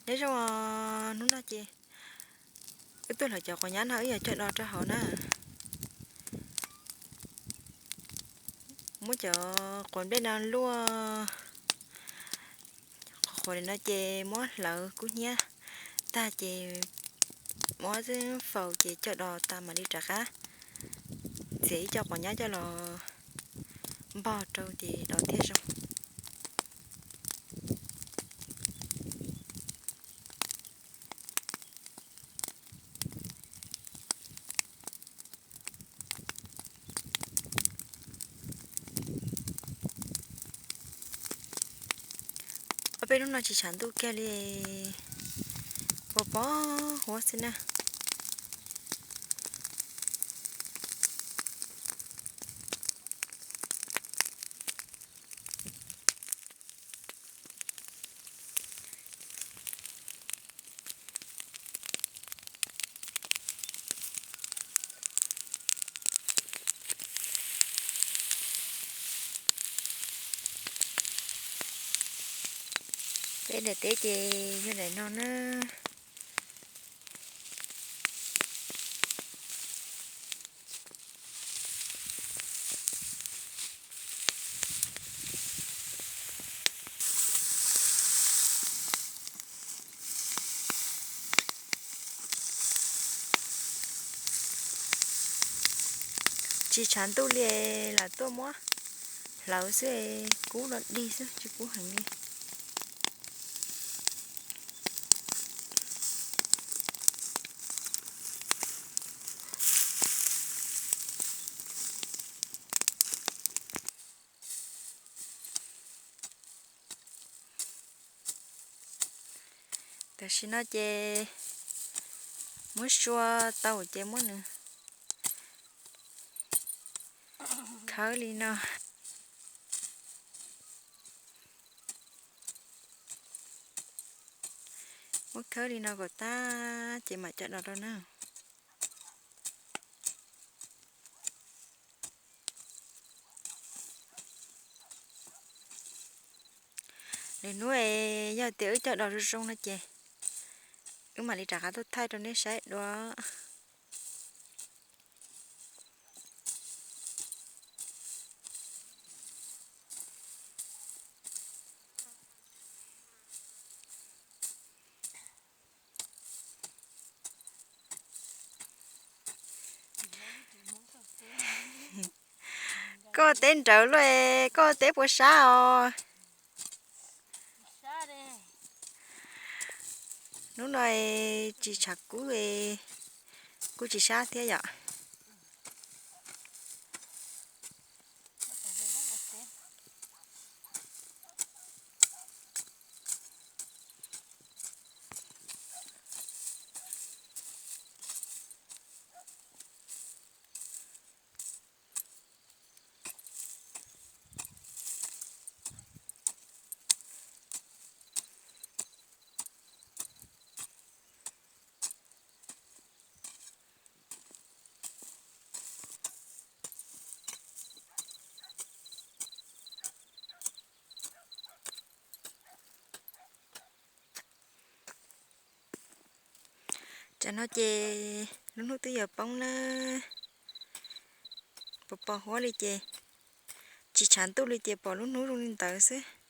Nyob zoo, hnub no ces wb tuaj hlawv cov quav nyab no wb yuav cog do rau hauv na. Muab cov quav nplej no luaj qhuav qhuav li no ces muab hlawv kub hnyiab tag ces muab faus ces cog do tas mam li rov qab txiav ib co quav nyab coj los npog rau ces do thiaj zoo. Ob peb hnub no tsis tshav ntuj kiag li, pos pos huab xwb na. Peb daim teb ces yog daim no na. Tsis tshav ntuj li, lam tuaj muab hlawv xwb, kub no dig xwb tsis kub heev li. Tam sim no ces muab sua tau ces muab nws khawb li no. Muab khawb li no kom tag ces mam coj do rau na. Lwm hnub es yog tias wb coj do zoo zoo no ces wb mam li rov qab tuaj thaij rau nej saib dua. Koj teb nrawd luaj, koj teb puas sab os? Hnub no tsis tshav kub, kuj tsis sab thiab yom. Tam no ces lub hnub twb yuav poob lawm, pos pos huab li ces tsis tshav ntuj li ces pom lub hnub zoo li ntawd xwb.